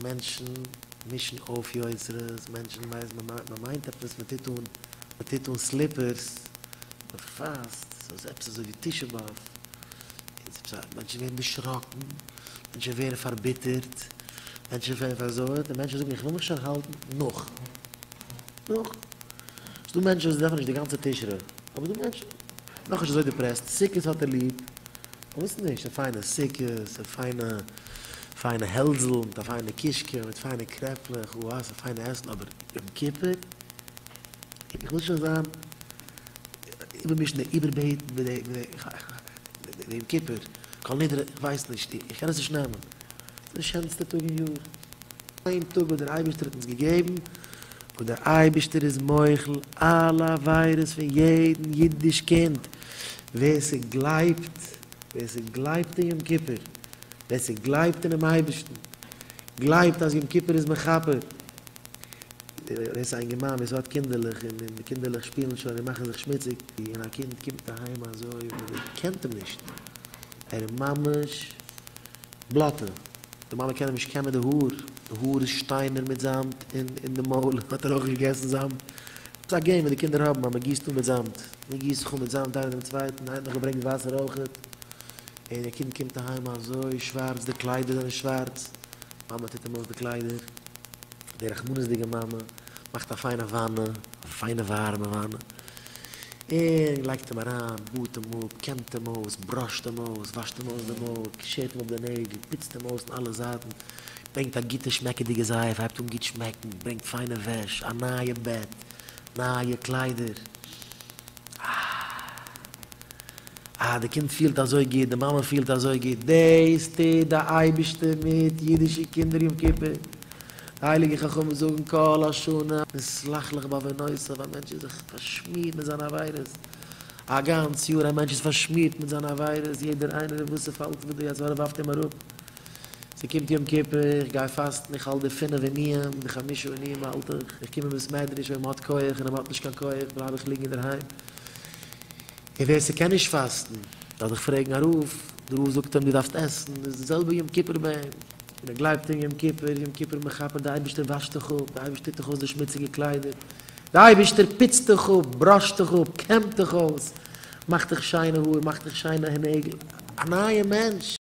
מענטשן מישן אויף יוצרות, מענטשן ווייסן מען מיינט עפעס, מען טוט אן, מען טוט אן slippers, מען פאסט, ס'איז עפעס אזוי ווי תשעה באב, מענטשן ווערן דערשראקן, מענטשן ווערן פארביטערט, מענטשן ווערן פארזויערט, און מענטשן זאגן איך וויל מיך שוין האלטן נאך, נאך. ס'דא מענטשן וואס דארפן נישט די גאנצע תשרי, אבער דא מענטשן נאכנישט אזוי depressed, סוכות האט ער ליב, פארוואס נישט? א פיינע סוכות, א פיינע פיינע העלדזל מיט א פיינע קישקע, מיט פיינע קרעפלעך, אוה א פיינע עסן, אבער יום כיפור? איך וויל שוין זיין איבערמישן די איבערבעטן מיט די מיט די יום כיפור, כל נדרי, איך ווייס נישט, איך קען עס נישט נעמען, ס'איז די שענסטע טאג אין יאר. איין טאג וואס דער אייבערשטער האט אונז געגעבן, וואס דער אייבערשטער איז מוחל אלע עבירות פון יעדן אידיש קינד, ווער ס'גלייבט, ווער ס'גלייבט אין יום כיפור, ווער ס'גלייבט אינעם אייבערשטן, גלייבט אז יום כיפור איז מכפר, ווער ס'איז א אינגערמאן, ווער ס'האט קינדערלעך, און די קינדערלעך שפילן שוין און מאכן זיך שמוציג, און א קינד קומט אהיים אזוי און מ'דערקענט אים נישט, ער איז ממש בלאטע. די מאמע קען אים נישט קעמען די האר, די האר איז שטיינער מיט זאמד, און אין די מויל האט ער אויך געגעסן זאמד. ס'איז א game וואס די קינדער האבן אז מען גיסט אן מיט זאמד, מען גיסט זיך אן מיט זאמד איינער דעם צווייטן, איינער האט נאך געברענגט וואסער אויכעט, און די קינד קומט אהיים אזוי שווארץ, די קליידער זענען שווארץ, מאמע טוט אים אויס די קליידער, די רחמנות'דיגע מאמע מאכט א פיינע וואנע, א פיינע ווארעמע וואנע, און לייגט אים אריין, באדט אים אפ, קעמט אים אויס, בראשט אים אויס, וואשט אים אויס די מויל, שערט אים אפ די נעגל, פוצט אים אויס אין אלע זייטן, ברענגט א גוטע שמעקעדיגע זייף, הייבט אן גוט שמעקן, ברענגט פיינע וועש, א נייע בעט, נייע קליידער. אה. אה, די קינד פילט אזוי גוט, די מאמע פילט אזוי גוט, דאס טוט די אייבערשטער מיט אידישע קינדער יום כיפור, די הייליגע חכמים זאגן כל השנה מתלכלך בעוונותיו, א מענטש איז זיך פארשמירט מיט זיינע עבירות, א גאנץ יאר א מענטש איז פארשמירט מיט זיינע עבירות, יעדער איינער וואס ס'פאלט וואס די יצר הרע ווארפט אים אראפ, ס'קומט יום כיפור, איך גיי פאסטן, איך האלט די פינף עינויים, די חמשה עינויים האלט איך, איך קום אין בית מדרש אויב מ'האט כח און אויב מ'האט נישט קיין כח בלייב איך ליגן אינדערהיים. און ווער ס'קען נישט פאסטן, דארף זיך פרעגן א רב, דער רב זאגט אים דו דארפסט עסן, איז די זעלבע יום כיפור ביי אים, און ער גלייבט אין יום כיפור, יום כיפור מכפר, די אייבערשטער וואשט דיך אפ, די אייבערשטער טוט דיך אויס די שמוציגע קליידער, די אייבערשטער פוצט דיך אפ, בראשט דיך אפ, קעמט דיך אויס, מאכט דיך שיינע האר, מאכט דיך שיינע נעגל, א נייע מענטש.